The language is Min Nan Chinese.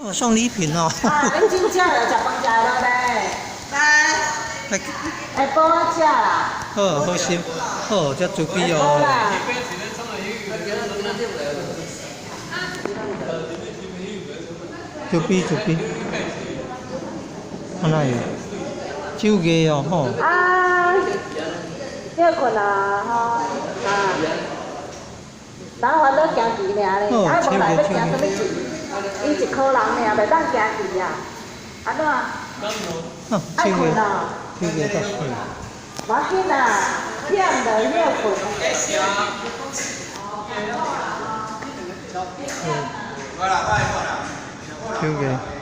哦，送禮品哦。啊，恁真正來食飯食落咧。來。會補我食啦。好，好心，好，遮慈悲哦。慈悲慈悲。按呢會？手藝哦，吼。啊，歇睏啊，吼，啊。人煩惱行棋爾咧，啊無來欲行啥物棋？伊一箍人爾，袂當行棋啊。按怎？愛睏哦。手藝足水。無要緊啦，忝就歇睏。手藝。